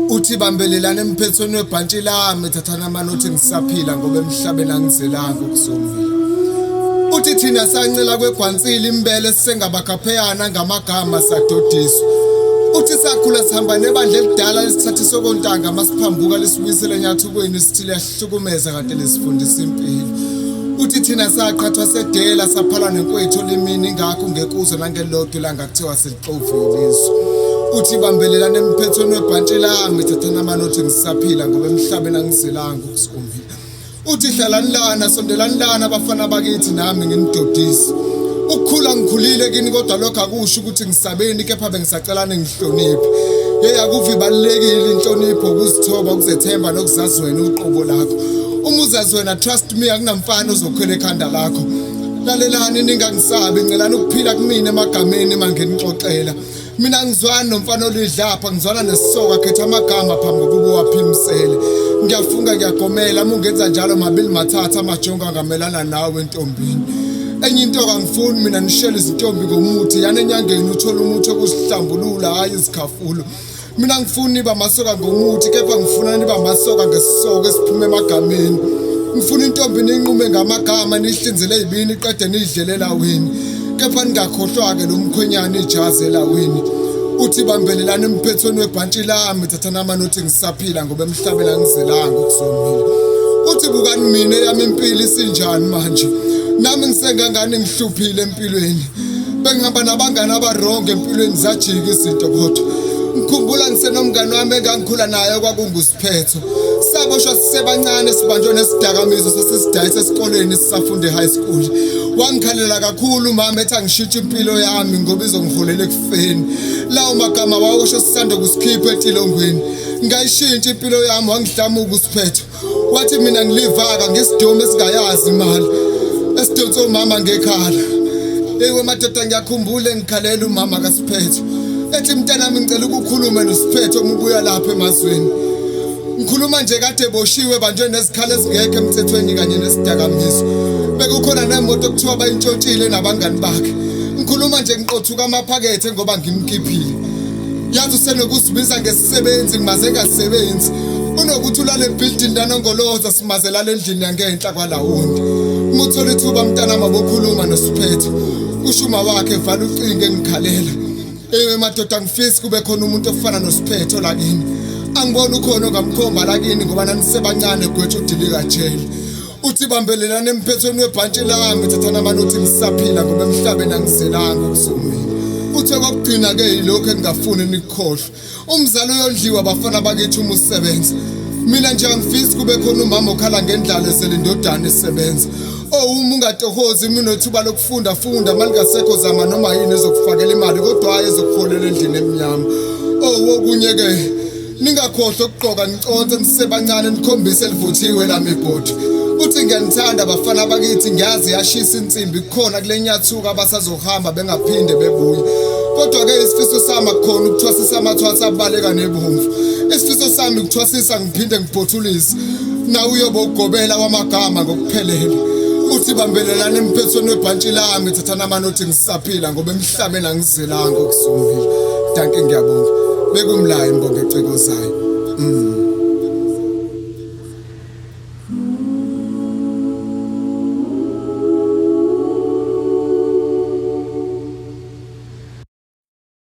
Uthi bambelelana emphethweni webhantshi lami, thathana amanothi ngisaphila ngoba emhlabeni angizelanga ukuzomila. Uthi thina sancela kwegwansile imbele sisengabakhapheyana ngamagama sadodiswa. Uthi sakhula sihamba nebandla elidala lisithathisa okontanga masiphambuka lisibuyisele enyathukweni sithi liyahlukumeza kanti lisifundisa impilo. Uthi thina saqhathwa sedela saphala nenkwethu olimini ingakho ungekuzwe nangelodwa ilanga kuthiwa silixovile izwe. Uthi bambelelana emphethweni webhantshi lami thathana amanothi ngisaphila ngoba emhlabeni angizelanga ukuzombila. Uthi hlalani lana sondelani lana abafana bakithi nami nginidodise. Ukukhula ngikhulile kini kodwa lokho akusho ukuthi ngisabeni kepha bengisacela ningihloniphe. Hey akuve ibalulekile inhlonipho ukuzithoba ukuzethemba nokuzazi wena uqobo lakho. Uma uzazi wena trust me akunamfana ozokhwela ekhanda lakho. Lalelani ningangisabi ncelani ukuphila kumina emagameni manginixoxela. Mina ngizwana nomfana olidlapha ngizwana nesisoka khetha amagama phambi kokuba uwaphimisele. Ngiyafunga ngiyagomela uma ungenza njalo mabili mathathu amajongo angamelana nawe entombini. Enye into kangifuni mina nishele izintombi ngomuthi yana enyangeni uthole umuthi wokuzihlambulula hhayi izikhafulo. Mina ngifuni niba amasoka ngomuthi kepha ngifuna niba amasoka ngesisoko esiphuma emagameni. Ngifuna intombi ninqume ngamagama niyihlinzele ezibini iqede niyidlele elawini. Kepha ningakhohlwa-ke lo mkhwenyana ijazi elawini. Uthi bambelelani emphethweni webhantshi lami thathana amanothi ngisaphila ngoba emhlabeni angizelanga ukuzomila. Uthi bukani mina eyami impilo isinjani manje. Nami ngisengangani ngihluphile empilweni. Bengihamba nabangani abarongo empilweni zajika izinto kodwa. Ngikhumbula ngisenomngani wami engangikhula naye kwakungusiphetho. Saboshwa sisebancane sibanjwe nesidakamizwa sasisidayisa esikoleni sisafunda e-high school. Wangikhalela kakhulu umama ethi angishintshe impilo yami ngoba izongiholela ekufeni. Lawo magama wawusho sisanda kusikhipha etilongweni. Ngayishintsha impilo yami wangihlamuka usiphetho. Wathi mina ngilivaka ngisidomu esingayazi imali. Esidonsa umama ngekhala. Ewe madoda ngiyakhumbula engikhalela umama kaSiphetho. Ethi mntanami ngicela ukukhuluma noSiphetho uma ubuya lapha emazweni. Ngikhuluma nje kade boshiwe banjwe nezikhala ezingekho emthethweni kanye nesidakamizwa. Bekukhona nemoto okuthiwa bayintshontshile nabangani bakhe. Ngikhuluma nje ngiqothuka amaphakethe ngoba ngimkhiphile. Yazi usenokuzibiza ngesisebenzi ngimaze engasebenzi. Unokuthi ulale ebhilidini lanongoloza simaze lale endlini yangenhla kwalawundi. Uma uthola ithuba mntanami abokhuluma noSiphetho. Kusho uma wakhe evala ucingo engikhalela. Ewe madoda ngifisi kube khona umuntu ofana noSiphetho lakini. Angiboni ukhona ongamkhomba lakini ngoba nanisebancane gwetsha udilika jele. Uthi bambelelana emphethweni webhantshi lami thathana amanothi ngisaphila ngoba emhlabeni angizelanga ukuzomila. Uthe kwakugcina-ke yilokhu engingafuni nikukhohlwe. Umzali uyondliwa bafana bakithi uma usebenza. Mina nje angifisi kube khona umama okhala ngendlala esele indodana isebenza. Oh uma ungatohozi uma unethuba lokufunda funda malingasekho zama noma yini ezokufakela imali kodwa hhayi ezokuholela endlini emnyama. Oh okunye ke ningakhohlwa ukugqoka niconse nisebancane nikhombise elivuthiwe lami ibhodi. Uthi ngiyanithanda bafana bakithi ngiyazi yashisa insimbi kukhona kule nyathuka abasazohamba bengaphinde bebuye. Kodwa-ke isifiso sami akukhona ukuthwasisa amathwasa abaleka nebomvu. Isifiso sami ukuthwasisa ngiphinde ngibhothulise. Nawe uyobe ugobela wamagama ngokuphelele. Uthi bambelelana emphethweni webhantshi lami thathana amanothi ngisaphila ngoba emhlabeni angizelanga ukusumbila. Dankie ngiyabonga. Bekumlayo imbongo ecikozayo.